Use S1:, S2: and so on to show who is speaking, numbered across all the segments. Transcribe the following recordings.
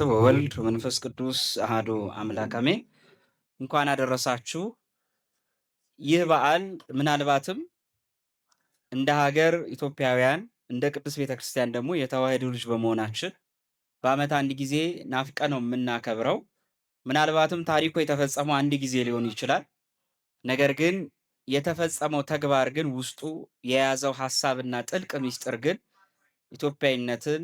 S1: ወወልድ ወመንፈስ ቅዱስ አሐዱ አምላክ አሜን። እንኳን አደረሳችሁ። ይህ በዓል ምናልባትም እንደ ሀገር ኢትዮጵያውያን እንደ ቅዱስ ቤተ ክርስቲያን ደግሞ የተዋሕዶ ልጅ በመሆናችን በዓመት አንድ ጊዜ ናፍቀ ነው የምናከብረው። ምናልባትም ታሪኩ የተፈጸመው አንድ ጊዜ ሊሆን ይችላል። ነገር ግን የተፈጸመው ተግባር ግን ውስጡ የያዘው ሀሳብና ጥልቅ ምስጢር ግን ኢትዮጵያዊነትን፣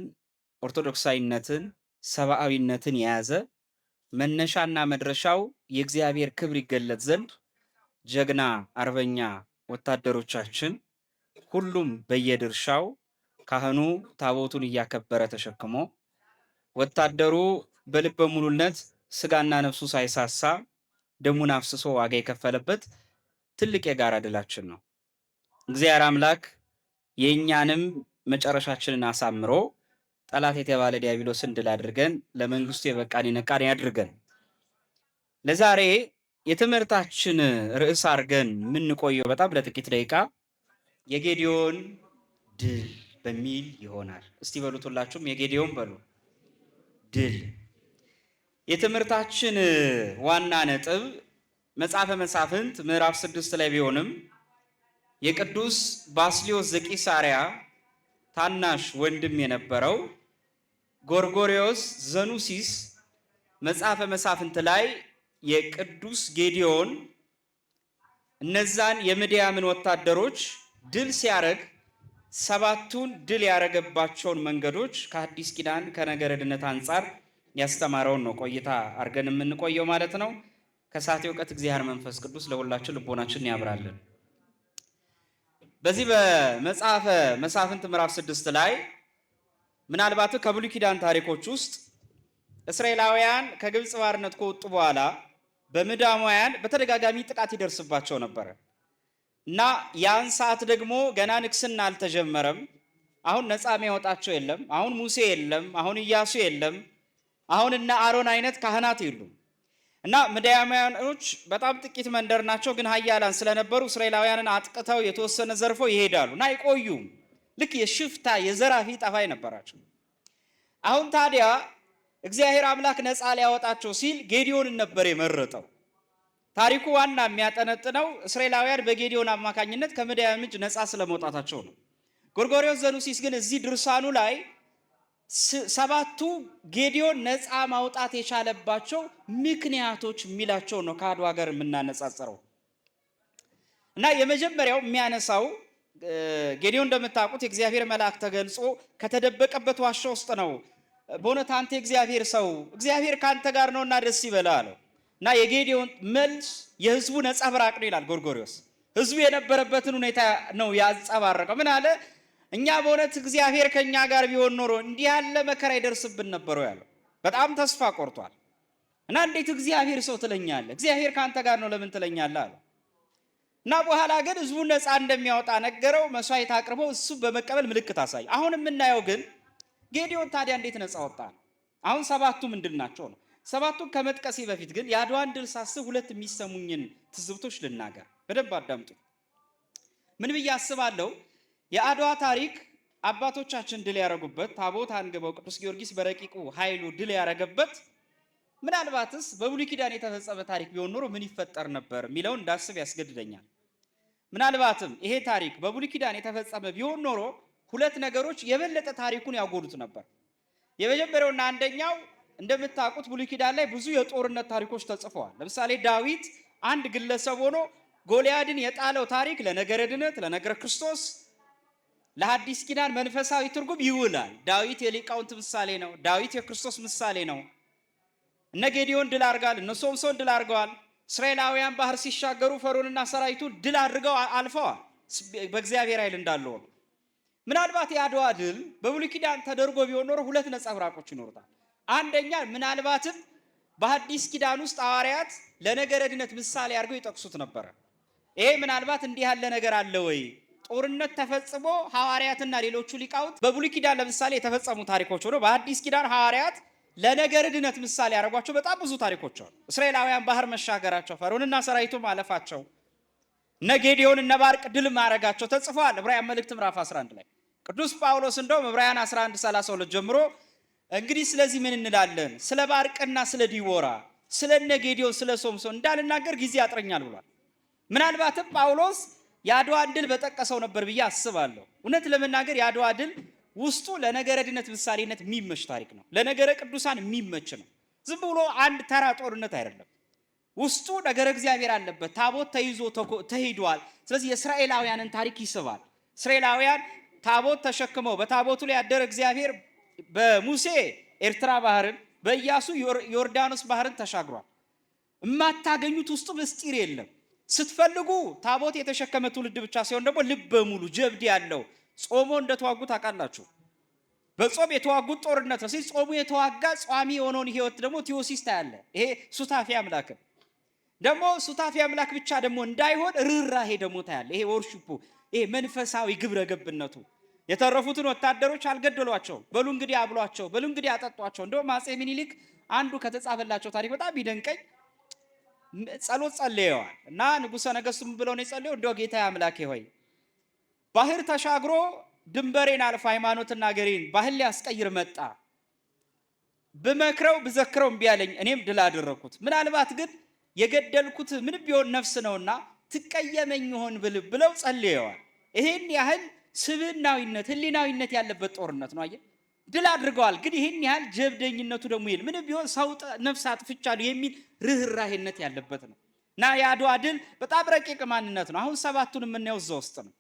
S1: ኦርቶዶክሳዊነትን፣ ሰብአዊነትን የያዘ መነሻና መድረሻው የእግዚአብሔር ክብር ይገለጥ ዘንድ ጀግና አርበኛ ወታደሮቻችን ሁሉም በየድርሻው ካህኑ ታቦቱን እያከበረ ተሸክሞ፣ ወታደሩ በልበ ሙሉነት ስጋና ነፍሱ ሳይሳሳ ደሙን አፍስሶ ዋጋ የከፈለበት ትልቅ የጋራ ድላችን ነው። እግዚአብሔር አምላክ የእኛንም መጨረሻችንን አሳምሮ ጠላት የተባለ ዲያብሎስን ድል አድርገን ለመንግስቱ የበቃን የነቃን ያድርገን። ለዛሬ የትምህርታችን ርዕስ አድርገን የምንቆየው በጣም ለጥቂት ደቂቃ የጌዲዮን ድል በሚል ይሆናል። እስቲ በሉት ሁላችሁም፣ የጌዲዮን በሉ፣ ድል። የትምህርታችን ዋና ነጥብ መጽሐፈ መሳፍንት ምዕራፍ 6 ላይ ቢሆንም የቅዱስ ባስልዮስ ዘቂሳርያ ታናሽ ወንድም የነበረው ጎርጎርዮስ ዘኑሲስ መጽሐፈ መሳፍንት ላይ የቅዱስ ጌዲዮን እነዛን የምድያምን ወታደሮች ድል ሲያደርግ ሰባቱን ድል ያደረገባቸውን መንገዶች ከአዲስ ኪዳን ከነገረ ድነት አንጻር ያስተማረውን ነው ቆይታ አድርገን የምንቆየው ማለት ነው። ከሳቴ እውቀት እግዚአብሔር መንፈስ ቅዱስ ለሁላችን ልቦናችን ያብራልን። በዚህ በመጽሐፈ መሳፍንት ምዕራፍ 6 ላይ ምናልባት ከብሉይ ኪዳን ታሪኮች ውስጥ እስራኤላውያን ከግብፅ ባርነት ከወጡ በኋላ በምድያማውያን በተደጋጋሚ ጥቃት ይደርስባቸው ነበረ እና ያን ሰዓት ደግሞ ገና ንግስና አልተጀመረም። አሁን ነፃ የሚያወጣቸው የለም። አሁን ሙሴ የለም። አሁን ኢያሱ የለም። አሁን እነ አሮን አይነት ካህናት የሉም። እና ምድያማውያኖች በጣም ጥቂት መንደር ናቸው፣ ግን ኃያላን ስለነበሩ እስራኤላውያንን አጥቅተው የተወሰነ ዘርፈው ይሄዳሉ እና አይቆዩም። ልክ የሽፍታ የዘራፊ ጠባይ ነበራቸው። አሁን ታዲያ እግዚአብሔር አምላክ ነፃ ሊያወጣቸው ሲል ጌዲዮንን ነበር የመረጠው። ታሪኩ ዋና የሚያጠነጥነው እስራኤላውያን በጌዲዮን አማካኝነት ከምድያም እጅ ነፃ ስለመውጣታቸው ነው። ጎርጎርዮስ ዘኑሲስ ግን እዚህ ድርሳኑ ላይ ሰባቱ ጌዲዮን ነፃ ማውጣት የቻለባቸው ምክንያቶች የሚላቸው ነው ከአድዋ ጋር የምናነጻጽረው። እና የመጀመሪያው የሚያነሳው ጌዲዮን እንደምታውቁት የእግዚአብሔር መልአክ ተገልጾ ከተደበቀበት ዋሻ ውስጥ ነው። በእውነት አንተ የእግዚአብሔር ሰው፣ እግዚአብሔር ከአንተ ጋር ነውና ደስ ይበልህ አለው። እና የጌዲዮን መልስ የህዝቡ ነጸብራቅ ነው ይላል ጎርጎርዮስ። ህዝቡ የነበረበትን ሁኔታ ነው ያንጸባረቀው። ምን አለ? እኛ በእውነት እግዚአብሔር ከኛ ጋር ቢሆን ኖሮ እንዲህ ያለ መከራ ይደርስብን ነበረው ያለው። በጣም ተስፋ ቆርጧል። እና እንዴት እግዚአብሔር ሰው ትለኛለህ? እግዚአብሔር ከአንተ ጋር ነው ለምን ትለኛለህ? አለው። እና በኋላ ግን ህዝቡን ነፃ እንደሚያወጣ ነገረው። መስዋዕት አቅርቦ እሱ በመቀበል ምልክት አሳየ። አሁን የምናየው ግን ጌዲዮን ታዲያ እንዴት ነፃ ወጣ ነው። አሁን ሰባቱ ምንድን ናቸው ነው። ሰባቱን ከመጥቀሴ በፊት ግን የአድዋን ድል ሳስብ ሁለት የሚሰሙኝን ትዝብቶች ልናገር። በደንብ አዳምጡ። ምን ብዬ አስባለሁ? የአድዋ ታሪክ አባቶቻችን ድል ያደረጉበት፣ ታቦት አንግበው ቅዱስ ጊዮርጊስ በረቂቁ ኃይሉ ድል ያደረገበት፣ ምናልባትስ በብሉይ ኪዳን የተፈጸመ ታሪክ ቢሆን ኖሮ ምን ይፈጠር ነበር የሚለውን እንዳስብ ያስገድደኛል። ምናልባትም ይሄ ታሪክ በብሉይ ኪዳን የተፈጸመ ቢሆን ኖሮ ሁለት ነገሮች የበለጠ ታሪኩን ያጎሉት ነበር። የመጀመሪያውና አንደኛው እንደምታውቁት ብሉይ ኪዳን ላይ ብዙ የጦርነት ታሪኮች ተጽፈዋል። ለምሳሌ ዳዊት አንድ ግለሰብ ሆኖ ጎልያድን የጣለው ታሪክ ለነገረ ድነት፣ ለነገረ ክርስቶስ፣ ለሐዲስ ኪዳን መንፈሳዊ ትርጉም ይውላል። ዳዊት የሊቃውንት ምሳሌ ነው። ዳዊት የክርስቶስ ምሳሌ ነው። እነ ጌዲዮን ድል አድርገዋል። እነ ሶምሶን ድል አድርገዋል። እስራኤላውያን ባህር ሲሻገሩ ፈርዖንና ሰራዊቱን ድል አድርገው አልፈዋል። በእግዚአብሔር ኃይል እንዳለ ሆኖ ምናልባት የአድዋ ድል በብሉይ ኪዳን ተደርጎ ቢሆን ኖሮ ሁለት ነጸብራቆች ይኖሩታል። አንደኛ፣ ምናልባትም በሐዲስ ኪዳን ውስጥ ሐዋርያት ለነገረ ድነት ምሳሌ አድርገው ይጠቅሱት ነበረ። ይሄ ምናልባት እንዲህ ያለ ነገር አለ ወይ? ጦርነት ተፈጽሞ ሐዋርያትና ሌሎቹ ሊቃውንት በብሉይ ኪዳን ለምሳሌ የተፈጸሙ ታሪኮች ሆነው በሐዲስ ኪዳን ሐዋርያት ለነገረ ድነት ምሳሌ ያደረጓቸው በጣም ብዙ ታሪኮች አሉ። እስራኤላውያን ባህር መሻገራቸው፣ ፈርዖንና ሰራዊቱ ማለፋቸው፣ እነ ጌዲዮን እነ ባርቅ ድል ማድረጋቸው ተጽፏል። ዕብራውያን መልእክት ምዕራፍ 11 ላይ ቅዱስ ጳውሎስ እንደውም ዕብራውያን 11:32 ጀምሮ እንግዲህ ስለዚህ ምን እንላለን? ስለ ባርቅና ስለ ዲቦራ፣ ስለ እነ ጌዲዮን፣ ስለ ሶምሶን እንዳልናገር ጊዜ ያጥረኛል ብሏል። ምናልባትም ጳውሎስ የአድዋን ድል በጠቀሰው ነበር ብዬ አስባለሁ። እውነት ለመናገር የአድዋ ድል ውስጡ ለነገረ ድነት ምሳሌነት የሚመች ታሪክ ነው። ለነገረ ቅዱሳን የሚመች ነው። ዝም ብሎ አንድ ተራ ጦርነት አይደለም። ውስጡ ነገረ እግዚአብሔር አለበት። ታቦት ተይዞ ተሂዷል። ስለዚህ የእስራኤላውያንን ታሪክ ይስባል። እስራኤላውያን ታቦት ተሸክመው በታቦቱ ላይ ያደረ እግዚአብሔር በሙሴ ኤርትራ ባህርን በኢያሱ ዮርዳኖስ ባህርን ተሻግሯል። የማታገኙት ውስጡ ምስጢር የለም። ስትፈልጉ ታቦት የተሸከመ ትውልድ ብቻ ሲሆን ደግሞ ልበ ሙሉ ጀብድ ያለው ጾሞ እንደተዋጉ ታውቃላችሁ። በጾም የተዋጉት ጦርነት ነው። ስለዚህ ጾሙ የተዋጋ ጿሚ የሆነውን ህይወት ደግሞ theosis ታያለ። ይሄ ሱታፊ አምላክን ደግሞ ሱታፊ አምላክ ብቻ ደግሞ እንዳይሆን ርኅራሄ ደግሞ ታያለ። ይሄ worship ኡ ይሄ መንፈሳዊ ግብረ ገብነቱ የተረፉትን ወታደሮች አልገደሏቸውም። በሉ እንግዲህ አብሏቸው፣ በሉ እንግዲህ አጠጧቸው። እንደውም አፄ ሚኒሊክ አንዱ ከተጻፈላቸው ታሪክ በጣም ቢደንቀኝ ጸሎት ጸልየዋል እና ንጉሠ ነገሥቱም ብለው ነው የጸለየው። እንደው ጌታ አምላኬ ሆይ ባህር ተሻግሮ ድንበሬን አልፎ ሃይማኖትና አገሬን ባህል ሊያስቀይር መጣ። ብመክረው ብዘክረው እምቢ አለኝ፣ እኔም ድል አደረግኩት። ምናልባት ግን የገደልኩት ምንም ቢሆን ነፍስ ነውና ትቀየመኝ ይሆን ብለው ጸልየዋል። ይሄን ያህል ስብናዊነት ህሊናዊነት ያለበት ጦርነት ነው። አየህ ድል አድርገዋል። ግን ይህን ያህል ጀብደኝነቱ ደግሞ ይል ምንም ቢሆን ሰው ነፍስ አጥፍቻለሁ የሚል ርኅራሄነት ያለበት ነው እና የአድዋ ድል በጣም ረቂቅ ማንነት ነው። አሁን ሰባቱን የምናየው እዛ ውስጥ ነው።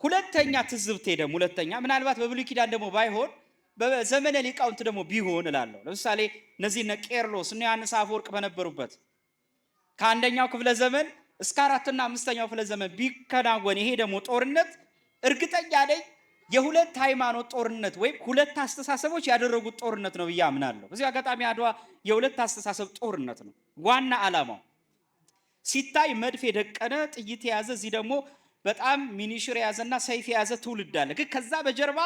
S1: ሁለተኛ ትዝብቴ ደግሞ ሁለተኛ ምናልባት በብሉይ ኪዳን ደግሞ ባይሆን በዘመነ ሊቃውንት ደግሞ ቢሆን እላለሁ። ለምሳሌ እነዚህ እነ ቄርሎስ እነ ዮሐንስ አፈወርቅ በነበሩበት ከአንደኛው ክፍለ ዘመን እስከ አራትና አምስተኛው ክፍለ ዘመን ቢከናወን ይሄ ደግሞ ጦርነት እርግጠኛ ነኝ የሁለት ሃይማኖት ጦርነት ወይም ሁለት አስተሳሰቦች ያደረጉት ጦርነት ነው ብዬ አምናለሁ። በዚህ አጋጣሚ አድዋ የሁለት አስተሳሰብ ጦርነት ነው። ዋና ዓላማው ሲታይ መድፍ የደቀነ ጥይት የያዘ እዚህ ደግሞ በጣም ሚኒሽር የያዘና ሰይፍ የያዘ ትውልድ አለ። ግን ከዛ በጀርባ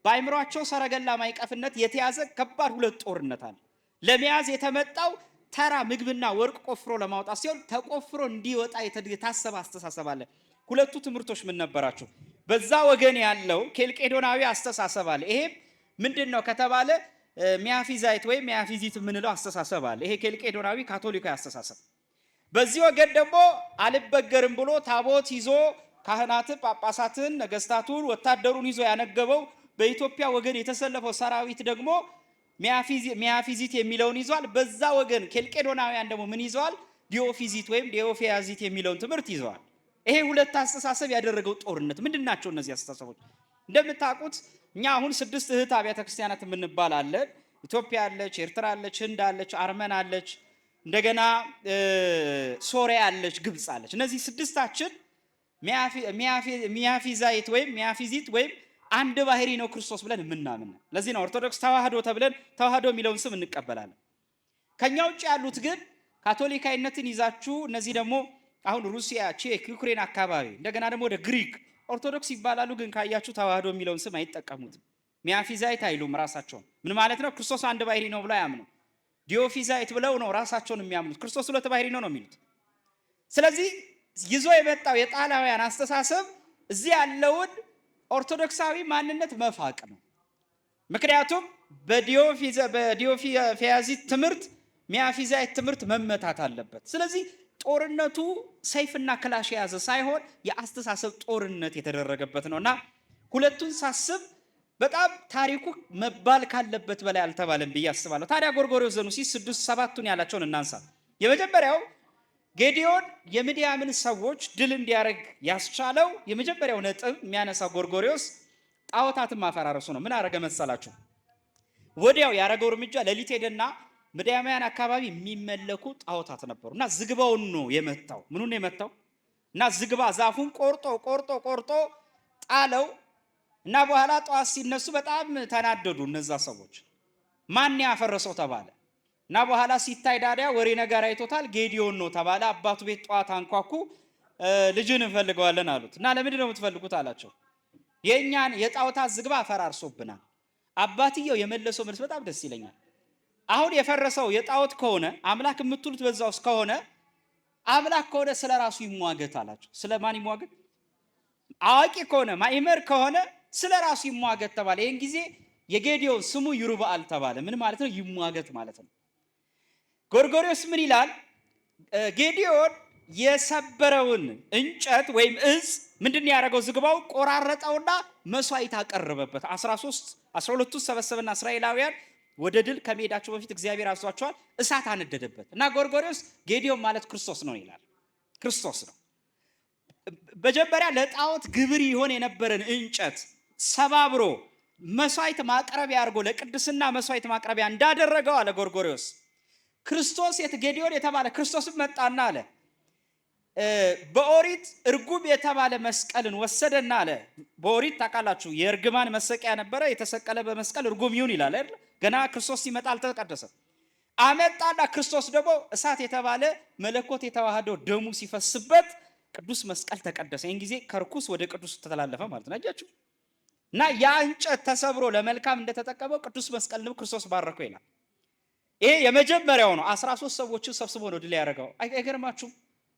S1: በአይምሯቸው ሰረገላ ማይቀፍነት የተያዘ ከባድ ሁለት ጦርነት አለ። ለመያዝ የተመጣው ተራ ምግብና ወርቅ ቆፍሮ ለማውጣት ሲሆን ተቆፍሮ እንዲወጣ የታሰበ አስተሳሰብ አለ። ሁለቱ ትምህርቶች ምን ነበራቸው? በዛ ወገን ያለው ኬልቄዶናዊ አስተሳሰብ አለ። ይሄ ምንድን ነው ከተባለ ሚያፊዛይት ወይም ሚያፊዚት የምንለው አስተሳሰብ አለ። ይሄ ኬልቄዶናዊ ካቶሊካዊ አስተሳሰብ። በዚህ ወገን ደግሞ አልበገርም ብሎ ታቦት ይዞ ካህናትን፣ ጳጳሳትን፣ ነገስታቱን፣ ወታደሩን ይዞ ያነገበው በኢትዮጵያ ወገን የተሰለፈው ሰራዊት ደግሞ ሚያፊዚት የሚለውን ይዟል። በዛ ወገን ኬልቄዶናውያን ደግሞ ምን ይዘዋል? ዲዮፊዚት ወይም ዲዮፊያዚት የሚለውን ትምህርት ይዘዋል። ይሄ ሁለት አስተሳሰብ ያደረገው ጦርነት ምንድን ናቸው? እነዚህ አስተሳሰቦች እንደምታውቁት እኛ አሁን ስድስት እህት አብያተ ክርስቲያናት የምንባል አለን። ኢትዮጵያ አለች፣ ኤርትራ አለች፣ ህንድ አለች፣ አርመን አለች፣ እንደገና ሶሪያ አለች፣ ግብፅ አለች። እነዚህ ስድስታችን ሚያፊዛይት ወይም ሚያፊዚት ወይም አንድ ባህሪ ነው ክርስቶስ ብለን የምናምን። ለዚህ ነው ኦርቶዶክስ ተዋህዶ ተብለን ተዋህዶ የሚለውን ስም እንቀበላለን። ከኛ ውጭ ያሉት ግን ካቶሊካዊነትን ይዛችሁ እነዚህ ደግሞ አሁን ሩሲያ፣ ቼክ፣ ዩክሬን አካባቢ እንደገና ደግሞ ወደ ግሪክ ኦርቶዶክስ ይባላሉ። ግን ካያችሁ ተዋህዶ የሚለውን ስም አይጠቀሙትም። ሚያፊዛይት አይሉም ራሳቸውን። ምን ማለት ነው? ክርስቶስ አንድ ባህሪ ነው ብለው አያምኑም። ዲዮፊዛይት ብለው ነው ራሳቸውን የሚያምኑት። ክርስቶስ ሁለት ባህሪ ነው ነው የሚሉት። ስለዚህ ይዞ የመጣው የጣላውያን አስተሳሰብ እዚህ ያለውን ኦርቶዶክሳዊ ማንነት መፋቅ ነው። ምክንያቱም በዲዮፊያዚት ትምህርት ሚያፊዛይት ትምህርት መመታት አለበት። ስለዚህ ጦርነቱ ሰይፍና ክላሽ የያዘ ሳይሆን የአስተሳሰብ ጦርነት የተደረገበት ነው እና ሁለቱን ሳስብ በጣም ታሪኩ መባል ካለበት በላይ አልተባለም ብዬ አስባለሁ። ታዲያ ጎርጎርዮስ ዘኑሲስ ስድስት ሰባቱን ያላቸውን እናንሳ። የመጀመሪያው ጌዲዮን የምድያምን ሰዎች ድል እንዲያደርግ ያስቻለው የመጀመሪያው ነጥብ የሚያነሳው ጎርጎርዮስ ጣዖታትን ማፈራረሱ ነው። ምን አረገ መሰላችሁ? ወዲያው ያደረገው እርምጃ ሌሊት ሄደና ምድያማውያን አካባቢ የሚመለኩ ጣዖታት ነበሩ እና ዝግባውን ነው የመታው። ምኑን ነው የመታው? እና ዝግባ ዛፉን ቆርጦ ቆርጦ ቆርጦ ጣለው እና በኋላ ጠዋት ሲነሱ በጣም ተናደዱ እነዛ ሰዎች። ማን ያፈረሰው ተባለ። እና በኋላ ሲታይ ዳዲያ ወሬ ነገር አይቶታል። ጌዲዮን ነው ተባለ። አባቱ ቤት ጠዋት አንኳኩ። ልጅን እንፈልገዋለን አሉት። እና ለምንድን ነው የምትፈልጉት አላቸው። የእኛን የጣዖታት ዝግባ አፈራርሶብናል። አባትየው የመለሰው መልስ በጣም ደስ ይለኛል። አሁን የፈረሰው የጣዖት ከሆነ አምላክ የምትሉት በዛ ውስጥ ከሆነ አምላክ ከሆነ ስለ ራሱ ይሟገት አላቸው። ስለ ማን ይሟገት? አዋቂ ከሆነ ማይመር ከሆነ ስለ ራሱ ይሟገት ተባለ። ይህን ጊዜ የጌዲዮን ስሙ ይሩበአል ተባለ። ምን ማለት ነው? ይሟገት ማለት ነው። ጎርጎርዮስ ምን ይላል? ጌዲዮን የሰበረውን እንጨት ወይም እጽ ምንድን ያደረገው? ዝግባው ቆራረጠውና መስዋዕት አቀረበበት። 13 12ቱ ሰበሰበና እስራኤላውያን ወደ ድል ከመሄዳቸው በፊት እግዚአብሔር አዟቸዋል። እሳት አነደደበት እና ጎርጎርዮስ ጌዲዮን ማለት ክርስቶስ ነው ይላል። ክርስቶስ ነው። መጀመሪያ ለጣዖት ግብር ይሆን የነበረን እንጨት ሰባብሮ መስዋዕት ማቅረቢያ አድርጎ ለቅድስና መስዋዕት ማቅረቢያ እንዳደረገው አለ ጎርጎርዮስ። ክርስቶስ ጌዲዮን የተባለ ክርስቶስም መጣና አለ በኦሪት እርጉም የተባለ መስቀልን ወሰደና አለ። በኦሪት ታውቃላችሁ የእርግማን መሰቂያ ነበረ። የተሰቀለ በመስቀል እርጉም ይሁን ይላል አይደል? ገና ክርስቶስ ሲመጣ አልተቀደሰም። አመጣና ክርስቶስ ደግሞ እሳት የተባለ መለኮት የተዋህደው ደሙ ሲፈስበት ቅዱስ መስቀል ተቀደሰ። ይህን ጊዜ ከርኩስ ወደ ቅዱስ ተተላለፈ ማለት ነው። አያችሁ እና ያ እንጨት ተሰብሮ ለመልካም እንደተጠቀመው ቅዱስ መስቀልንም ክርስቶስ ባረከው ይላል። ይሄ የመጀመሪያው ነው። 13 ሰዎችን ሰብስቦ ነው ድል ያደረገው። አይገርማችሁም?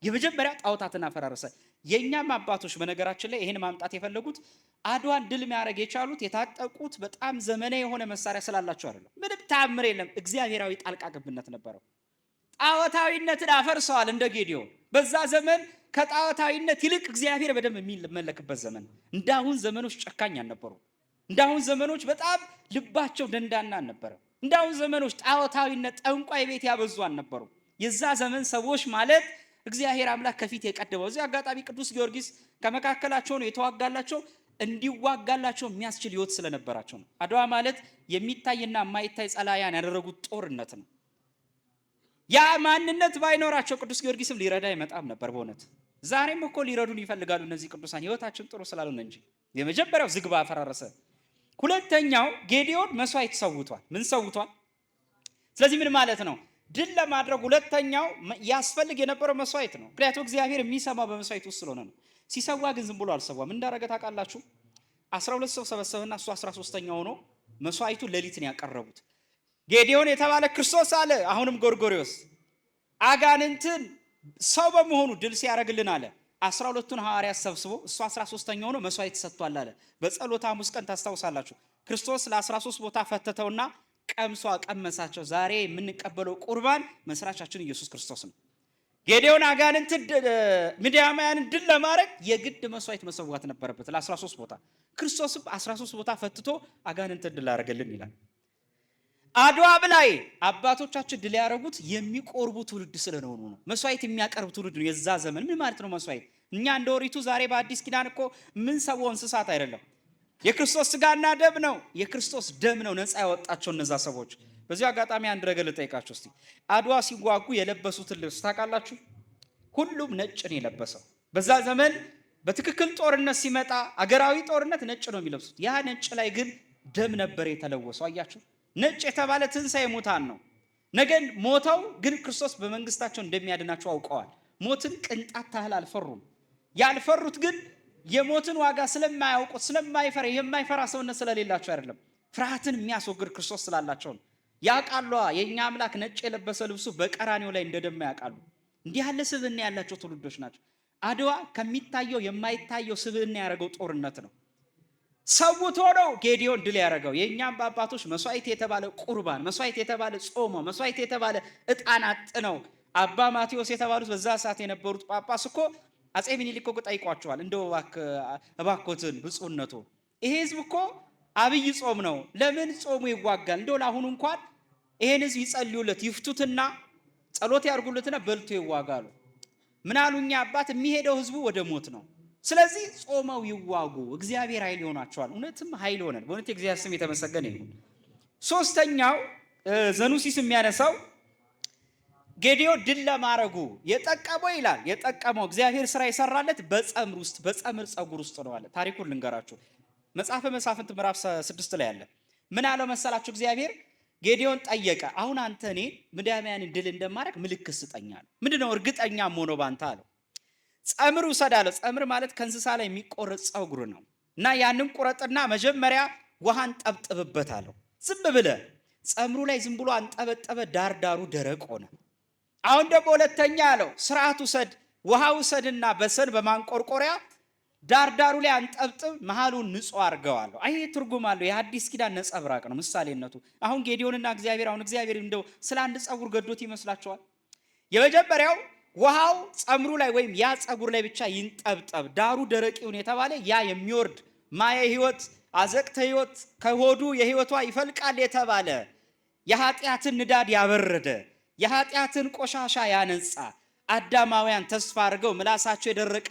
S1: የመጀመሪያ ጣዖታትን አፈራረሰ። የእኛም አባቶች በነገራችን ላይ ይሄን ማምጣት የፈለጉት አድዋን ድል የሚያደርግ የቻሉት የታጠቁት በጣም ዘመናዊ የሆነ መሳሪያ ስላላቸው አይደለም። ምንም ተአምር የለም። እግዚአብሔራዊ ጣልቃ ገብነት ነበረው። ጣዖታዊነትን አፈርሰዋል እንደ ጌዲዮን። በዛ ዘመን ከጣዖታዊነት ይልቅ እግዚአብሔር በደንብ የሚመለክበት ዘመን። እንዳሁን ዘመኖች ጨካኝ አልነበሩ። እንዳሁን ዘመኖች በጣም ልባቸው ደንዳና አልነበረም። እንዳሁን ዘመኖች ጣዖታዊነት፣ ጠንቋይ ቤት ያበዙ አልነበሩ። የዛ ዘመን ሰዎች ማለት እግዚአብሔር አምላክ ከፊት የቀደመው። እዚህ አጋጣሚ ቅዱስ ጊዮርጊስ ከመካከላቸው ነው የተዋጋላቸው። እንዲዋጋላቸው የሚያስችል ሕይወት ስለነበራቸው ነው። አድዋ ማለት የሚታይና የማይታይ ጸላያን ያደረጉት ጦርነት ነው። ያ ማንነት ባይኖራቸው ቅዱስ ጊዮርጊስም ሊረዳ አይመጣም ነበር። በእውነት ዛሬም እኮ ሊረዱን ይፈልጋሉ እነዚህ ቅዱሳን፣ ሕይወታችን ጥሩ ስላልሆነ እንጂ። የመጀመሪያው ዝግባ አፈራረሰ። ሁለተኛው ጌዲዮን መስዋዕት ሰውቷል። ምን ሰውቷል? ስለዚህ ምን ማለት ነው? ድል ለማድረግ ሁለተኛው ያስፈልግ የነበረው መስዋዕት ነው። ምክንያቱም እግዚአብሔር የሚሰማው በመስዋዕት ውስጥ ስለሆነ ነው። ሲሰዋ ግን ዝም ብሎ አልሰዋም። እንዳረገ ታውቃላችሁ? 12 ሰው ሰበሰበና እሱ 13ኛ ሆኖ መስዋዕቱ ሌሊት ነው ያቀረቡት። ጌዲዮን የተባለ ክርስቶስ አለ። አሁንም ጎርጎርዮስ አጋንንትን ሰው በመሆኑ ድል ሲያደርግልን አለ 12ቱን ሐዋርያት ሰብስቦ እሱ 13ኛ ሆኖ መስዋዕት ሰጥቷል አለ። በጸሎተ ሐሙስ ቀን ታስታውሳላችሁ። ክርስቶስ ለ13 ቦታ ፈተተውና ቀምሶ አቀመሳቸው። ዛሬ የምንቀበለው ቁርባን መስራቻችን ኢየሱስ ክርስቶስ ነው። ጌዲዮን አጋንንትን ምድያማውያንን ድል ለማድረግ የግድ መስዋዕት መሰዋት ነበረበት ለ13 ቦታ። ክርስቶስም 13 ቦታ ፈትቶ አጋንንትን ድል አደረገልን ይላል። አድዋ ላይ አባቶቻችን ድል ያደረጉት የሚቆርቡ ትውልድ ስለሆኑ ነው። መስዋዕት የሚያቀርብ ትውልድ ነው። የዛ ዘመን ምን ማለት ነው መስዋዕት? እኛ እንደ ኦሪቱ ዛሬ በአዲስ ኪዳን እኮ ምን ሰው እንስሳት አይደለም። የክርስቶስ ስጋና ደም ነው። የክርስቶስ ደም ነው ነፃ ያወጣቸው እነዛ ሰዎች። በዚሁ አጋጣሚ አንድ ነገር ልጠይቃችሁ እስቲ። አድዋ ሲዋጉ የለበሱትን ልብስ ታውቃላችሁ? ሁሉም ነጭ ነው የለበሰው። በዛ ዘመን በትክክል ጦርነት ሲመጣ አገራዊ ጦርነት ነጭ ነው የሚለብሱት። ያ ነጭ ላይ ግን ደም ነበር የተለወሰው። አያችሁ፣ ነጭ የተባለ ትንሣኤ ሙታን ነው። ነገን ሞተው ግን ክርስቶስ በመንግስታቸው እንደሚያድናቸው አውቀዋል። ሞትን ቅንጣት ታህል አልፈሩም። ያልፈሩት ግን የሞትን ዋጋ ስለማያውቁት ስለማይፈራ የማይፈራ ሰውነት ስለሌላቸው አይደለም። ፍርሃትን የሚያስወግድ ክርስቶስ ስላላቸው ነው። ያውቃሉ። የእኛ አምላክ ነጭ የለበሰ ልብሱ በቀራኔው ላይ እንደደማ ያውቃሉ። እንዲህ ያለ ስብዕና ያላቸው ትውልዶች ናቸው። አድዋ ከሚታየው የማይታየው ስብዕና ያደረገው ጦርነት ነው። ሰውቶ ነው ጌዲዮን ድል ያደረገው። የእኛም አባቶች መስዋዕት የተባለ ቁርባን፣ መስዋዕት የተባለ ጾሞ፣ መስዋዕት የተባለ ዕጣን አጥነው አባ ማቴዎስ የተባሉት በዛ ሰዓት የነበሩት ጳጳስ እኮ አጼ ሚኒሊክ እኮ ጠይቋቸዋል። እንደው እባክዎትን ብፁዕነቱ ይሄ ህዝብ እኮ አብይ ጾም ነው፣ ለምን ጾሙ ይዋጋል? እንደው ለአሁኑ እንኳን ይሄን ህዝብ ይጸልዩለት፣ ይፍቱትና ጸሎት ያርጉለትና በልቶ ይዋጋሉ። ምን አሉ እኛ አባት፣ የሚሄደው ህዝቡ ወደ ሞት ነው። ስለዚህ ጾመው ይዋጉ፣ እግዚአብሔር ኃይል ይሆናቸዋል። እውነትም ኃይል ሆነን በእውነት የእግዚአብሔር ስም የተመሰገነ ይሁን። ሶስተኛው ዘኑሲስ የሚያነሳው ጌዲዮን ድል ለማድረጉ የጠቀመው ይላል የጠቀመው እግዚአብሔር ስራ የሰራለት በጸምር ውስጥ በጸምር ጸጉር ውስጥ ነው አለ። ታሪኩን ልንገራችሁ። መጽሐፈ መሳፍንት ምዕራፍ 6 ላይ አለ። ምን አለው መሰላችሁ? እግዚአብሔር ጌዲዮን ጠየቀ። አሁን አንተ እኔ ምድያማውያንን ድል እንደማደርግ ምልክት ስጠኝ አለው። ምንድነው እርግጠኛ ሆኖ ባንተ አለው። ጸምር ውሰድ አለው። ጸምር ማለት ከእንስሳ ላይ የሚቆረጥ ጸጉር ነው እና ያንን ቁረጥና መጀመሪያ ውሃን ጠብጥብበት አለው። ዝም ብለህ ጸምሩ ላይ ዝም ብሎ አንጠበጠበ፣ ዳር ዳሩ ደረቅ ሆነ። አሁን ደግሞ ሁለተኛ አለው ስርዓት ውሰድ፣ ውሃ ውሰድና በሰን በማንቆርቆሪያ ዳርዳሩ ላይ አንጠብጥብ፣ መሃሉን ንጹህ አድርገዋለሁ። አይ ትርጉም አለው። የሐዲስ ኪዳን ነጸብራቅ ነው ምሳሌነቱ። አሁን ጌዲዮንና እግዚአብሔር አሁን እግዚአብሔር እንደው ስለ አንድ ጸጉር ገዶት ይመስላችኋል? የመጀመሪያው ውሃው ጸምሩ ላይ ወይም ያ ጸጉር ላይ ብቻ ይንጠብጠብ፣ ዳሩ ደረቅ ይሁን የተባለ ያ የሚወርድ ማየ ሕይወት አዘቅተ ሕይወት ከሆዱ የሕይወቷ ይፈልቃል የተባለ የኃጢአትን ንዳድ ያበረደ የኃጢአትን ቆሻሻ ያነጻ አዳማውያን ተስፋ አድርገው ምላሳቸው የደረቀ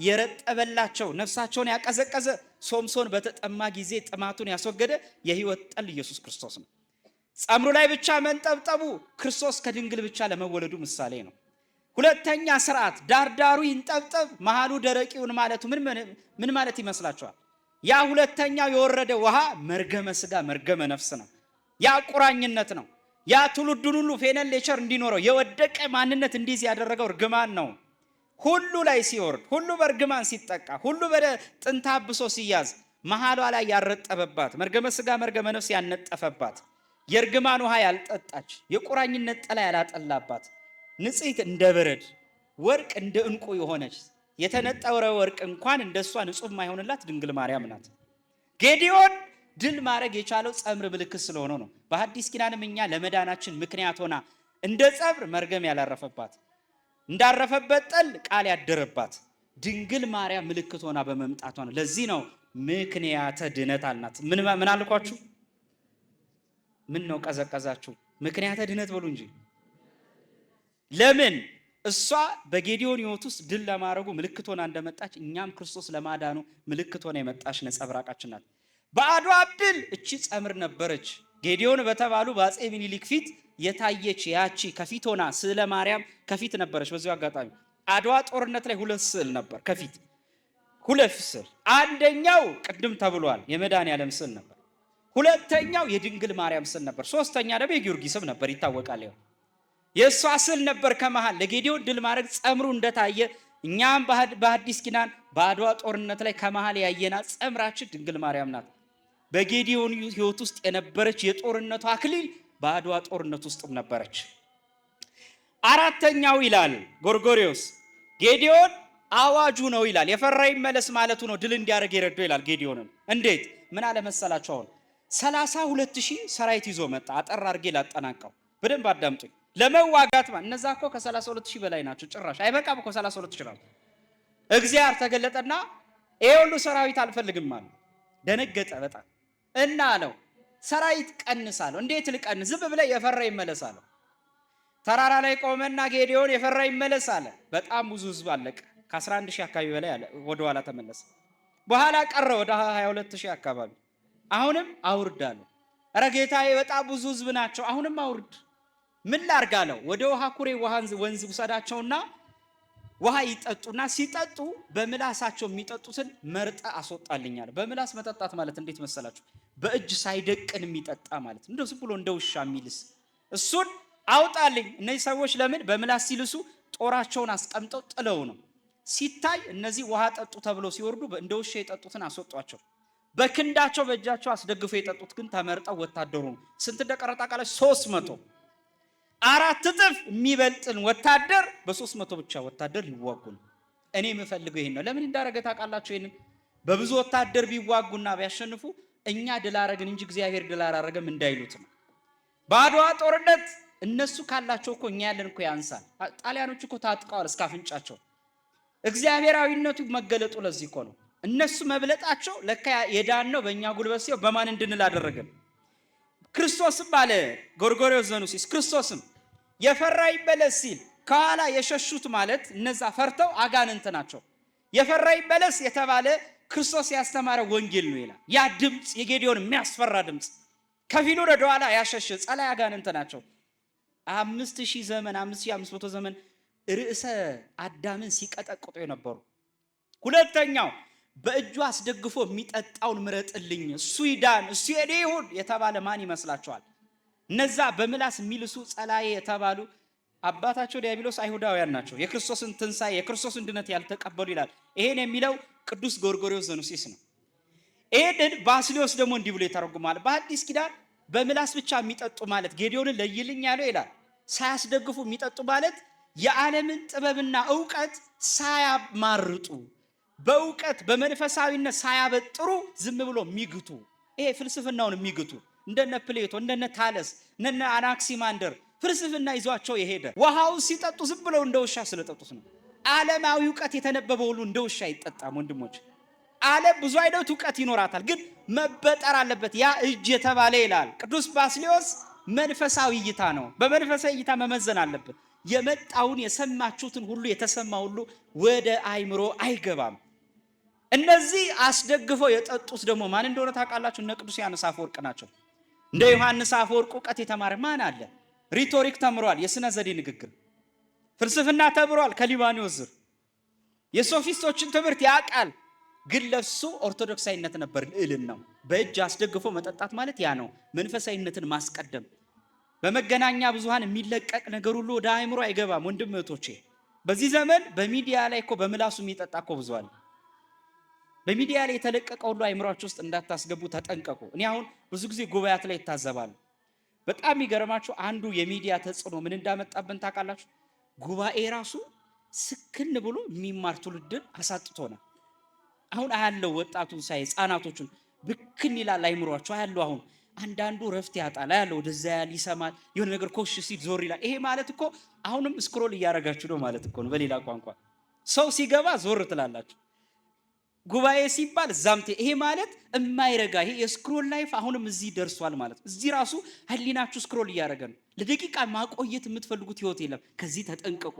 S1: የረጠበላቸው ነፍሳቸውን ያቀዘቀዘ ሶምሶን በተጠማ ጊዜ ጥማቱን ያስወገደ የሕይወት ጠል ኢየሱስ ክርስቶስ ነው። ጸምሩ ላይ ብቻ መንጠብጠቡ ክርስቶስ ከድንግል ብቻ ለመወለዱ ምሳሌ ነው። ሁለተኛ ስርዓት ዳርዳሩ ይንጠብጠብ መሃሉ ደረቅ ይሁን ማለቱ ምን ማለት ይመስላችኋል? ያ ሁለተኛው የወረደ ውሃ መርገመ ስጋ መርገመ ነፍስ ነው። ያ ቁራኝነት ነው። ያ ትውልዱን ሁሉ fallen nature እንዲኖረው የወደቀ ማንነት እንዲይዝ ያደረገው እርግማን ነው። ሁሉ ላይ ሲወርድ፣ ሁሉ በእርግማን ሲጠቃ፣ ሁሉ በጥንተ አብሶ ሲያዝ መሃሏ ላይ ያረጠበባት መርገመ ስጋ መርገመ ነፍስ ያነጠፈባት የእርግማን ውሃ ያልጠጣች የቁራኝነት ጥላ ያላጠላባት ንጽሕት እንደ በረድ ወርቅ እንደ ዕንቁ የሆነች የተነጠረ ወርቅ እንኳን እንደሷ ንጹሕ የማይሆንላት ድንግል ማርያም ናት። ጌዲዮን ድል ማድረግ የቻለው ጸምር ምልክት ስለሆነ ነው። በሐዲስ ኪዳንም እኛ ለመዳናችን ምክንያት ሆና እንደ ጸምር መርገም ያላረፈባት እንዳረፈበት ጠል ቃል ያደረባት ድንግል ማርያም ምልክት ሆና በመምጣቷ ነው። ለዚህ ነው ምክንያተ ድነት አልናት። ምን አልኳችሁ? ምን ነው ቀዘቀዛችሁ? ምክንያተ ድነት በሉ እንጂ። ለምን እሷ በጌዲዮን ሕይወት ውስጥ ድል ለማድረጉ ምልክት ሆና እንደመጣች እኛም ክርስቶስ ለማዳኑ ምልክት ሆና የመጣች ነጸብራቃችን ናት። በአድዋ ድል እቺ ጸምር ነበረች። ጌዲዮን በተባሉ በአፄ ሚኒሊክ ፊት የታየች ያቺ ከፊት ሆና ስዕለ ማርያም ከፊት ነበረች። በዚሁ አጋጣሚ አድዋ ጦርነት ላይ ሁለት ስዕል ነበር ከፊት ሁለት ስዕል። አንደኛው ቅድም ተብሏል የመድኃኔዓለም ስዕል ነበር። ሁለተኛው የድንግል ማርያም ስዕል ነበር። ሶስተኛ ደግሞ የጊዮርጊስም ነበር ይታወቃል። ይኸው የእሷ ስዕል ነበር ከመሃል ለጌዲዮን ድል ማድረግ ጸምሩ እንደታየ እኛም በሐዲስ ኪዳን በአድዋ ጦርነት ላይ ከመሃል ያየናት ጸምራችን ድንግል ማርያም ናት። በጌዲዮን ሕይወት ውስጥ የነበረች የጦርነቱ አክሊል በአድዋ ጦርነት ውስጥም ነበረች። አራተኛው ይላል ጎርጎሪዮስ ጌዲዮን አዋጁ ነው ይላል። የፈራ ይመለስ ማለቱ ነው ድል እንዲያደርግ የረዳው ይላል። ጌዲዮንን እንዴት ምን አለ መሰላችሁ? አሁን 32,000 ሰራዊት ይዞ መጣ። አጠር አድርጌ ላጠናቀው፣ በደንብ አዳምጡኝ። ለመዋጋት እነዛ እኮ ከ32,000 በላይ ናቸው። ጭራሽ አይበቃም እኮ 32,000 ናቸው። እግዚአብሔር ተገለጠና ይሄ ሁሉ ሰራዊት አልፈልግም አለ። ደነገጠ በጣም እና አለው ሰራዊት ቀንስ አለው። እንዴት ልቀንስ? ዝም ብለህ የፈራ ይመለስ አለው። ተራራ ላይ ቆመና ጌዲዮን የፈራ ይመለስ አለ። በጣም ብዙ ህዝብ አለቀ። ከ11,000 አካባቢ በላይ አለ። ወደ ኋላ ተመለሰ። በኋላ ቀረ ወደ 22,000 አካባቢ። አሁንም አውርድ አለው። ኧረ ጌታዬ በጣም ብዙ ህዝብ ናቸው። አሁንም አውርድ። ምን ላርግ አለው። ወደ ውሃ ኩሬ ወንዝ ውሰዳቸውና ውሃ ይጠጡና ሲጠጡ በምላሳቸው የሚጠጡትን መርጠ አስወጣልኛል። በምላስ መጠጣት ማለት እንዴት መሰላችሁ? በእጅ ሳይደቅን የሚጠጣ ማለት እንደው ዝም ብሎ እንደ ውሻ የሚልስ እሱን አውጣልኝ። እነዚህ ሰዎች ለምን በምላስ ሲልሱ ጦራቸውን አስቀምጠው ጥለው ነው። ሲታይ እነዚህ ውሃ ጠጡ ተብሎ ሲወርዱ እንደ ውሻ የጠጡትን አስወጧቸው። በክንዳቸው በእጃቸው አስደግፈው የጠጡት ግን ተመርጠው ወታደሩ ነው። ስንት እንደቀረጣ ቃላች 300 አራት እጥፍ የሚበልጥን ወታደር በ300 ብቻ ወታደር ሊዋጉ ነው። እኔ የምፈልገው ይሄን ነው። ለምን እንዳረገ ታውቃላችሁ? ይሄንን በብዙ ወታደር ቢዋጉና ቢያሸንፉ እኛ ድል አረግን እንጂ እግዚአብሔር ድል አላረገም እንዳይሉት ነው። በአድዋ ጦርነት እነሱ ካላቸው እኮ እኛ ያለን እኮ ያንሳል። ጣሊያኖች እኮ ታጥቀዋል እስከ አፍንጫቸው። እግዚአብሔራዊነቱ መገለጡ ለዚህ እኮ ነው። እነሱ መብለጣቸው ለካ የዳነው በእኛ ጉልበት ሲሆን በማን እንድንል አደረገን። ክርስቶስም አለ ጎርጎርዮስ ዘኑሲስ ክርስቶስም የፈራ ይመለስ ሲል ከኋላ የሸሹት ማለት እነዛ ፈርተው አጋንንት ናቸው። የፈራ ይመለስ የተባለ ክርስቶስ ያስተማረ ወንጌል ነው ይላል። ያ ድምፅ የጌዲዮን የሚያስፈራ ድምፅ ከፊሉ ወደ ኋላ ያሸሸ ጸላይ አጋንንት ናቸው። 5000 ዘመን 5500 ዘመን ርዕሰ አዳምን ሲቀጠቅጡ የነበሩ። ሁለተኛው በእጁ አስደግፎ የሚጠጣውን ምረጥልኝ፣ እሱ ይዳን፣ እሱ የኔ ይሁን የተባለ ማን ይመስላችኋል? እነዛ በምላስ የሚልሱ ጸላዬ የተባሉ አባታቸው ዲያብሎስ አይሁዳውያን ናቸው። የክርስቶስን ትንሣኤ የክርስቶስን ድነት ያልተቀበሉ ይላል። ይሄን የሚለው ቅዱስ ጎርጎርዮስ ዘኑሲስ ነው። ይሄንን ባስልዮስ ደግሞ እንዲህ ብሎ ይተረጉማል። በአዲስ ኪዳን በምላስ ብቻ የሚጠጡ ማለት ጌዲዮንን ለይልኝ ያለው ይላል። ሳያስደግፉ የሚጠጡ ማለት የዓለምን ጥበብና እውቀት ሳያማርጡ በእውቀት በመንፈሳዊነት ሳያበጥሩ ዝም ብሎ የሚግቱ፣ ይሄ ፍልስፍናውን የሚግቱ እንደነ ፕሌቶ፣ እንደነ ታለስ፣ እንደነ አናክሲማንደር ፍልስፍና ይዟቸው የሄደ ውሃው ሲጠጡ ዝም ብለው እንደ ውሻ ስለጠጡት ነው። ዓለማዊ እውቀት የተነበበ ሁሉ እንደ ውሻ አይጠጣም ወንድሞች። ዓለም ብዙ አይነት እውቀት ይኖራታል፣ ግን መበጠር አለበት። ያ እጅ የተባለ ይላል ቅዱስ ባስልዮስ መንፈሳዊ እይታ ነው። በመንፈሳዊ እይታ መመዘን አለብን። የመጣውን የሰማችሁትን ሁሉ የተሰማ ሁሉ ወደ አይምሮ አይገባም። እነዚህ አስደግፈው የጠጡት ደግሞ ማን እንደሆነ ታውቃላችሁ? እነ ቅዱስ ዮሐንስ አፈወርቅ ናቸው። እንደ ዮሐንስ አፈወርቅ እውቀት የተማረ ማን አለ? Rhetoric ተምሯል፣ የስነ ዘዴ ንግግር፣ ፍልስፍና ተምሯል ከሊባኖስ ዝር የሶፊስቶችን ትምህርት ያውቃል። ግን ለሱ ኦርቶዶክሳዊነት ነበር ልዕልና ነው። በእጅ አስደግፎ መጠጣት ማለት ያ ነው፣ መንፈሳዊነትን ማስቀደም። በመገናኛ ብዙሃን የሚለቀቅ ነገር ሁሉ ወደ አእምሮ አይገባም። ወንድም እህቶቼ፣ በዚህ ዘመን በሚዲያ ላይ እኮ በምላሱ የሚጠጣ እኮ ብዙ አለ። በሚዲያ ላይ የተለቀቀ ሁሉ አእምሯችሁ ውስጥ እንዳታስገቡ ተጠንቀቁ። እኔ አሁን ብዙ ጊዜ ጉባኤያት ላይ ይታዘባሉ። በጣም የሚገርማችሁ አንዱ የሚዲያ ተጽዕኖ ምን እንዳመጣብን ታውቃላችሁ? ጉባኤ ራሱ ስክን ብሎ የሚማር ትውልድን አሳጥቶናል። አሁን አያለው ወጣቱን ሳይ ህፃናቶቹን ብክን ይላል አይምሯቸው አያለው። አሁን አንዳንዱ ረፍት ያጣል አያለው፣ ወደዛ ያል ይሰማል፣ የሆነ ነገር ኮሽ ሲል ዞር ይላል። ይሄ ማለት እኮ አሁንም scroll እያረጋችሁ ነው ማለት እኮ ነው። በሌላ ቋንቋ ሰው ሲገባ ዞር ትላላችሁ። ጉባኤ ሲባል ዛምቴ። ይሄ ማለት እማይረጋ ይሄ የ scroll life አሁንም እዚህ ደርሷል ማለት ነው። እዚህ ራሱ ህሊናችሁ scroll እያደረገ ነው። ለደቂቃ ማቆየት የምትፈልጉት ህይወት የለም። ከዚህ ተጠንቀቁ።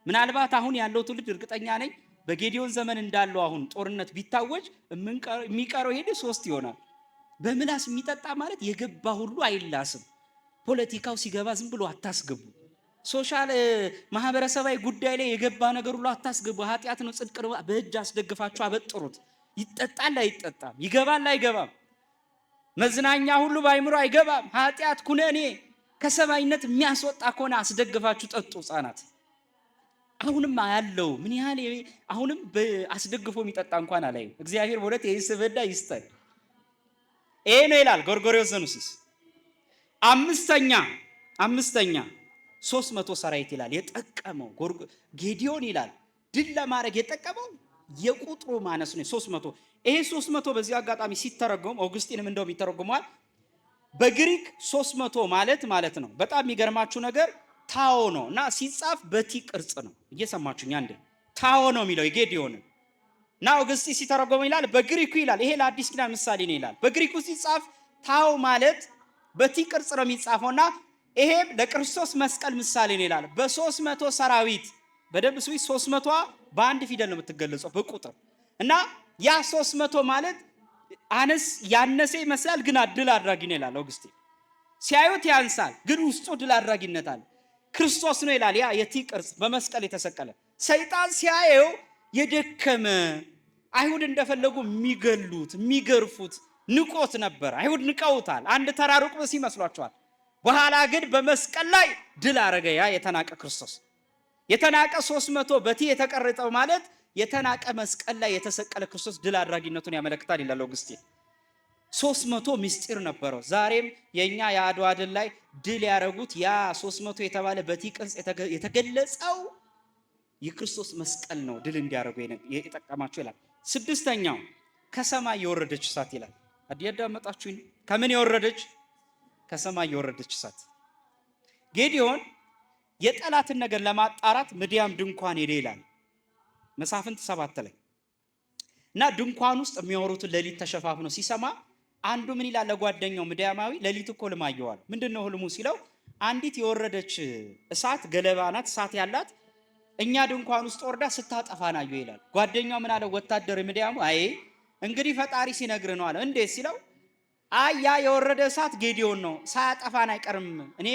S1: ምናልባት አሁን ያለው ትውልድ እርግጠኛ ነኝ በጌዲዮን ዘመን እንዳለው አሁን ጦርነት ቢታወጅ የሚቀረው ሄደ 3 ይሆናል። በምላስ የሚጠጣ ማለት የገባ ሁሉ አይላስም። ፖለቲካው ሲገባ ዝም ብሎ አታስገቡ። Social ማህበረሰባዊ ጉዳይ ላይ የገባ ነገር ሁሉ አታስገቡ። ኃጢአት ነው ጽድቅ ነው፣ በእጅ አስደግፋችሁ አበጥሩት። ይጠጣል አይጠጣም፣ ይገባል አይገባም፣ መዝናኛ ሁሉ በአይምሮ አይገባም። ኃጢአት ኩነኔ ከሰማይነት የሚያስወጣ ከሆነ አስደግፋችሁ ጠጡ። ህጻናት አሁንም ያለው ምን ያህል አሁንም አስደግፎ የሚጠጣ እንኳን አላይም። እግዚአብሔር በእውነት ይህን ስብዕና ይስጠን። ይሄ ነው ይላል ጎርጎርዮስ ዘኑሲስ። አምስተኛ 300 ሰራዊት ይላል የጠቀመው ጌዲዮን ይላል ድል ለማድረግ የጠቀመው የቁጥሩ ማነስ ነው። 300 ይሄ 300 በዚህ አጋጣሚ ሲተረጎም ኦግስቲንም እንደውም ይተረጉመዋል። በግሪክ 300 ማለት ማለት ነው። በጣም የሚገርማችሁ ነገር ታኦ ነው እና ሲጻፍ በ T ቅርጽ ነው። እየሰማችሁኝ አንዴ ታኦ ነው የሚለው የጌዲዮን እና ኦግስቲን ሲተረጎም ይላል በግሪኩ ይላል ይሄ ለአዲስ ኪዳን ምሳሌ ነው ይላል። በግሪኩ ሲጻፍ ታኦ ማለት በ T ቅርጽ ነው የሚጻፈውና ይሄም ለክርስቶስ መስቀል ምሳሌ ነው ይላል። በ300 ሰራዊት በደንብ ስዊ 300 በአንድ ፊደል ነው የምትገለጸው በቁጥር እና ያ 300 ማለት አነስ ያነሰ ይመስላል፣ ግን ድል አድራጊ ነው ይላል ኦግስቲን። ሲያዩት ያንሳል፣ ግን ውስጡ ድል አድራጊነት አለ። ክርስቶስ ነው ይላል። ያ የ T ቅርጽ በመስቀል የተሰቀለ ሰይጣን ሲያየው የደከመ አይሁድ እንደፈለጉ የሚገሉት የሚገርፉት ንቆት ነበር። አይሁድ ንቀውታል። አንድ ተራ ሩቅ ብእሲ ይመስሏቸዋል። በኋላ ግን በመስቀል ላይ ድል አረገ። ያ የተናቀ ክርስቶስ የተናቀ 300 በ T የተቀረጸው ማለት የተናቀ መስቀል ላይ የተሰቀለ ክርስቶስ ድል አድራጊነቱን ያመለክታል ይላል ኦግስቲን። 300 ምስጢር ነበረው። ዛሬም የኛ የአድዋ ድል ላይ ድል ያረጉት ያ 300 የተባለ በ T ቅርጽ የተገለጸው የክርስቶስ መስቀል ነው ድል እንዲያደርጉ የጠቀማቸው ይላል። ስድስተኛው ከሰማይ የወረደች እሳት ይላል። አዳመጣችሁኝ? ከምን የወረደች? ከሰማይ የወረደች እሳት። ጌዲዮን የጠላትን ነገር ለማጣራት ምድያም ድንኳን ሄደ ይላል መሳፍንት 7 ላይ እና ድንኳን ውስጥ የሚያወሩትን ሌሊት ተሸፋፍኖ ሲሰማ አንዱ ምን ይላል ለጓደኛው ምድያማዊ፣ ሌሊት እኮ ህልም አየሁ። ምንድነው ህልሙ ሲለው አንዲት የወረደች እሳት ገለባ ናት፣ እሳት ያላት እኛ ድንኳን ውስጥ ወርዳ ስታጠፋን አየሁ ይላል። ጓደኛው ምን አለ ወታደር ምድያሙ፣ አይ እንግዲህ ፈጣሪ ሲነግር ነው አለ። እንዴት ሲለው አይ ያ የወረደ እሳት ጌዲዮን ነው፣ ሳያጠፋን አይቀርም፣ እኔ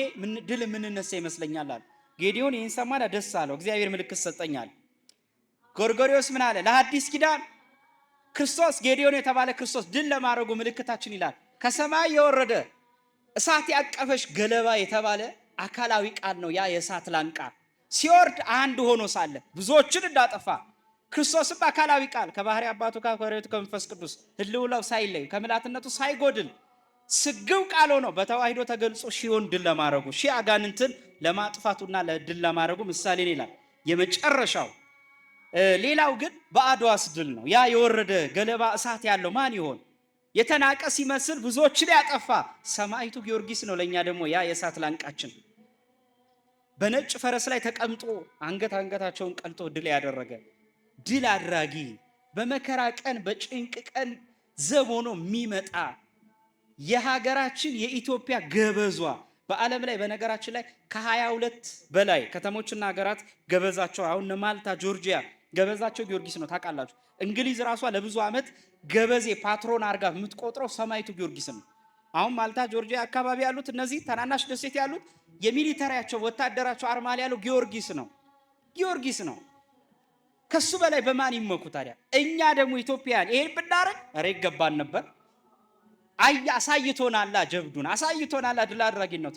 S1: ድል የምንነሳ ይመስለኛል አለ። ጌዲዮን ይህን ሰማና ደስ አለው፣ እግዚአብሔር ምልክት ሰጠኛል። ጎርጎርዮስ ምን አለ? ለሐዲስ ኪዳን ክርስቶስ ጌዲዮን የተባለ ክርስቶስ ድል ለማድረጉ ምልክታችን ይላል። ከሰማይ የወረደ እሳት ያቀፈሽ ገለባ የተባለ አካላዊ ቃል ነው። ያ የእሳት ላንቃ ሲወርድ አንድ ሆኖ ሳለ ብዙዎችን እንዳጠፋ ክርስቶስም አካላዊ ቃል ከባህሪ አባቱ ከወሬቱ ከመንፈስ ቅዱስ ህልውናው ሳይለይ ከምልአትነቱ ሳይጎድል ስግው ቃል ሆኖ በተዋሂዶ ተገልጾ ሺውን ድል ለማድረጉ ሺህ አጋንንትን ለማጥፋቱና ለድል ለማድረጉ ምሳሌ ነው ይላል። የመጨረሻው ሌላው ግን በአድዋስ ድል ነው። ያ የወረደ ገለባ እሳት ያለው ማን ይሆን? የተናቀ ሲመስል ብዙዎችን ያጠፋ ሰማዕቱ ጊዮርጊስ ነው። ለእኛ ደግሞ ያ የእሳት ላንቃችን በነጭ ፈረስ ላይ ተቀምጦ አንገት አንገታቸውን ቀልጦ ድል ያደረገ ድል አድራጊ፣ በመከራ ቀን በጭንቅ ቀን ዘብ ሆኖ የሚመጣ የሀገራችን የኢትዮጵያ ገበዟ። በዓለም ላይ በነገራችን ላይ ከ22 በላይ ከተሞችና ሀገራት ገበዛቸው፣ አሁን ማልታ፣ ጆርጂያ ገበዛቸው ጊዮርጊስ ነው። ታውቃላችሁ። እንግሊዝ ራሷ ለብዙ ዓመት ገበዜ patron አርጋ የምትቆጥረው ሰማዕቱ ጊዮርጊስ ነው። አሁን ማልታ፣ ጆርጂያ አካባቢ ያሉት እነዚህ ታናናሽ ደሴት ያሉት የ military ያቸው ወታደራቸው አርማ ላይ ያለው ጊዮርጊስ ነው። ጊዮርጊስ ነው። ከሱ በላይ በማን ይመኩ ታዲያ? እኛ ደግሞ ኢትዮጵያውያን ይሄን ብናረግ ኧረ ይገባን ነበር። አይ አሳይቶናላ፣ ጀብዱን አሳይቶናላ፣ ድል አድራጊነቱ።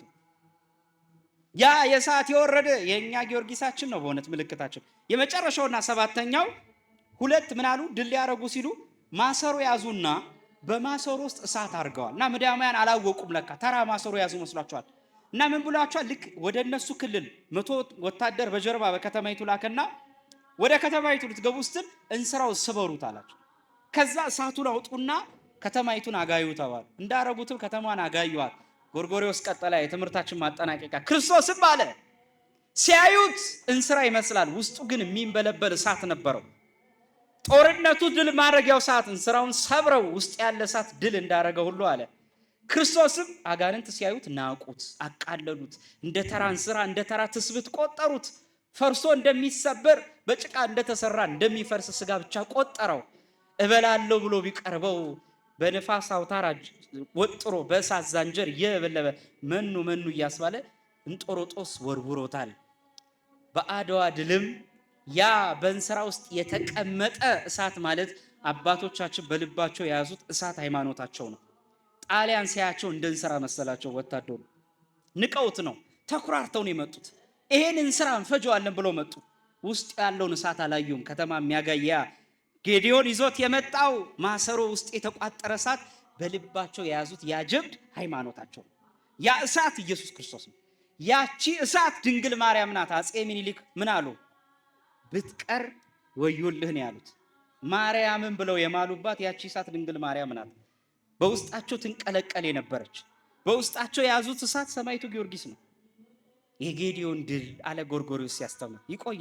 S1: ያ የእሳት የወረደ የእኛ ጊዮርጊሳችን ነው በእውነት ምልክታችን። የመጨረሻውና ሰባተኛው፣ ሁለት ምናሉ ድል ሊያረጉ ሲሉ ማሰሮ ያዙና በማሰሮ ውስጥ እሳት አድርገዋል። እና ምድያማውያን አላወቁም፣ ለካ ተራ ማሰሮ ያዙ መስሏቸዋል። እና ምን ብሏቸዋል? ልክ ወደ እነሱ ክልል 100 ወታደር በጀርባ በከተማይቱ ላከና ወደ ከተማይቱ ልትገቡ ስትል እንስራው ስበሩት አላቸው። ከዛ እሳቱን አውጡና ከተማይቱን አጋዩ ተባሉ። እንዳረጉትም ከተማዋን አጋዩዋት። ጎርጎርዮስ ቀጠለ፣ የትምህርታችን ማጠናቀቂያ። ክርስቶስም አለ ሲያዩት እንስራ ይመስላል፣ ውስጡ ግን የሚንበለበል እሳት ነበረው። ጦርነቱ ድል ማድረጊያው ሰዓት እንስራውን ሰብረው ውስጥ ያለ እሳት ድል እንዳረገ ሁሉ አለ። ክርስቶስም አጋንንት ሲያዩት ናቁት፣ አቃለሉት፣ እንደ ተራ እንስራ እንደ ተራ ትስብት ቆጠሩት። ፈርሶ እንደሚሰበር በጭቃ እንደተሰራ እንደሚፈርስ ስጋ ብቻ ቆጠረው። እበላለሁ ብሎ ቢቀርበው በንፋስ አውታር ወጥሮ በእሳት ዛንጀር እየበለበ መኑ መኑ እያስባለ እንጦሮጦስ ወርውሮታል። በአድዋ ድልም ያ በእንስራ ውስጥ የተቀመጠ እሳት ማለት አባቶቻችን በልባቸው የያዙት እሳት ሃይማኖታቸው ነው። ጣሊያን ሲያቸው እንደ እንስራ መሰላቸው። ወታደሩ ንቀውት ነው፣ ተኩራርተው ነው የመጡት። ይሄን እንስራ እንፈጀዋለን ብለው መጡ። ውስጥ ያለውን እሳት አላዩም። ከተማ የሚያጋያ ጌዲዮን ይዞት የመጣው ማሰሮ ውስጥ የተቋጠረ እሳት በልባቸው የያዙት ያ ጀብድ ሃይማኖታቸው ነው። ያ እሳት ኢየሱስ ክርስቶስ ነው። ያቺ እሳት ድንግል ማርያም ናት። አፄ ሚኒሊክ ምን አሉ? ብትቀር ወዮልህ ነው ያሉት። ማርያምን ብለው የማሉባት ያቺ እሳት ድንግል ማርያም ናት። በውስጣቸው ትንቀለቀል የነበረች፣ በውስጣቸው የያዙት እሳት ሰማዕቱ ጊዮርጊስ ነው። የጌዲዮን ድል አለ ጎርጎርዮስ ሲያስተምር ይቆያል።